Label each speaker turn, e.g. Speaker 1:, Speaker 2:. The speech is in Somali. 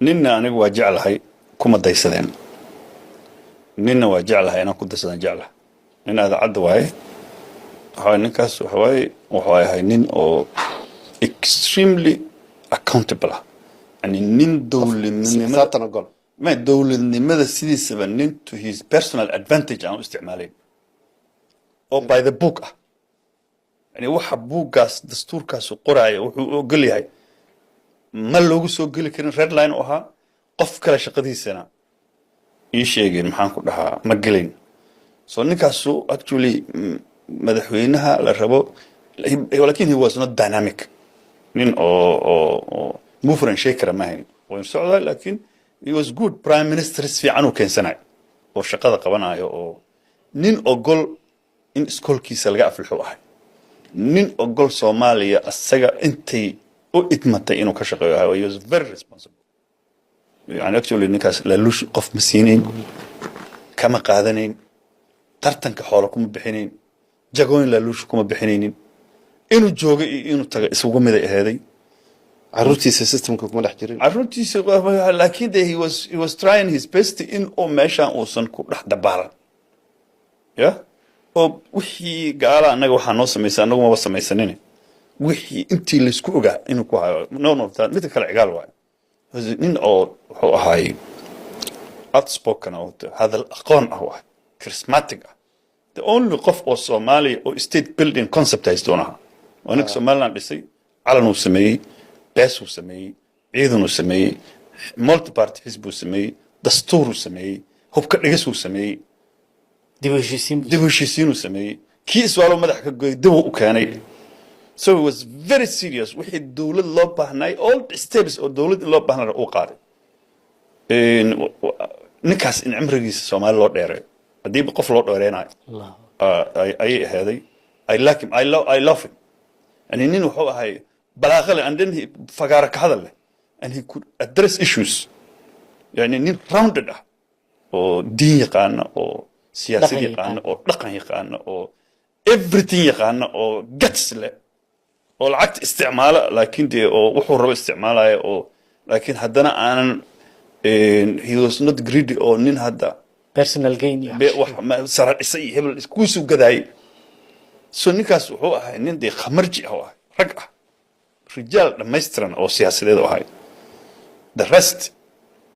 Speaker 1: Ninna anigu waa jeclahay, kuma daysadeen. Ninna waa jeclahay, inaan ku daysadaan jeclahay. Nin aadacadda waaye. Waxaa ninkaas waxawaaye, wuxuu ahay nin oo extremely accountable ah, yani nin dowladnimada
Speaker 2: Xisaabtan ogol.
Speaker 1: Ma dowladnimada sidiisaba nin to his personal advantage aan u isticmaalayn oo by the book ah, yani waxa buuggaas dastuurkaasu qoraayo wuxuu u ogol yahay ma loogu soo geli karin. Red line u ahaa. Qof kale shaqadiisana ii sheegeen, maxaan ku dhahaa, ma gelayn. So ninkaasu actually madaxweynaha la rabo, lakin he was not dynamic. Nin oo mover and shaker ma ahayn, wayn socdaa, laakiin he was good prime minister. Fiican uu keensanayo oo shaqada qabanayo oo nin ogol in iskoolkiisa laga aflixo ahay, nin ogol Soomaaliya asaga intay u idmatay inuu ka shaqeeyo ahay. He was very responsible. Yani actually ninkaas laaluush qof ma siinayn, kama qaadanayn, tartanka xoolo kuma bixinayn, jagooyin laaluush kuma bixinaynin. Inuu joogo iyo inuu tago isugu miday aheeday.
Speaker 2: Caruurtiisa systemka kuma dhex jirin.
Speaker 1: Caruurtiisa, laakiin de he was trying his best in uu meeshaan uusan ku dhex dabaalan ya oo wixii gaala annaga waxaa noo samaysa, annagu maba samaysanin, wixii intii laysku ogaa inuu ku hayo. No, midka kale Cigaal waayo, nin oo wuxuu ahaay outspoken oo hadal aqoon ah, waay charismatic ah. The only qof oo Soomaaliya oo state building concept haystoon ahaa waa ninka Somaliland dhisay. Calan uu sameeyey, bees uu sameeyey, ciidan uu sameeyey, multiparty xisbuu sameeyey, dastuuruu sameeyey, hubka dhigisuu sameeyey.
Speaker 3: Dib u heshiisiin.
Speaker 1: Dib u heshiisiinuu sameeyey. Kii iswaalo madax ka goyay dib uu u keenay. So it was very serious. Wixii dowlad loo baahnay, all the steps oo dowlad in loo baahnaa uu qaaday. Ninkaas in cimrigiisa Soomaali loo dheereeyo, haddiiba qof loo dheereynayo,
Speaker 3: Allah.
Speaker 1: Ayay aheeday. I like him, I love him. Yani nin wuxuu ahay balaaqo leh and then he fagaara ka hadal leh and he could address issues. Yani nin rounded ah oo diin yaqaana oo siyaasad
Speaker 3: dhaqan
Speaker 1: yaqaana
Speaker 3: yaqaana.
Speaker 1: Oo dhaqan yaqaana oo everything yaqaana oo guts leh oo lacagta isticmaala, laakiin dee oo wuxuu rabo isticmaalaya oo laakiin haddana aanan, he was not greedy oo nin hadda
Speaker 3: personal gain iyo
Speaker 1: wax sara dhisa iyo hebel kuusuu gadaayay. So ninkaas wuxuu ahay nin dee khamarji ah oo ahay, rag ah, rijaal dhammaystiran oo siyaasadeed u ahay. The rest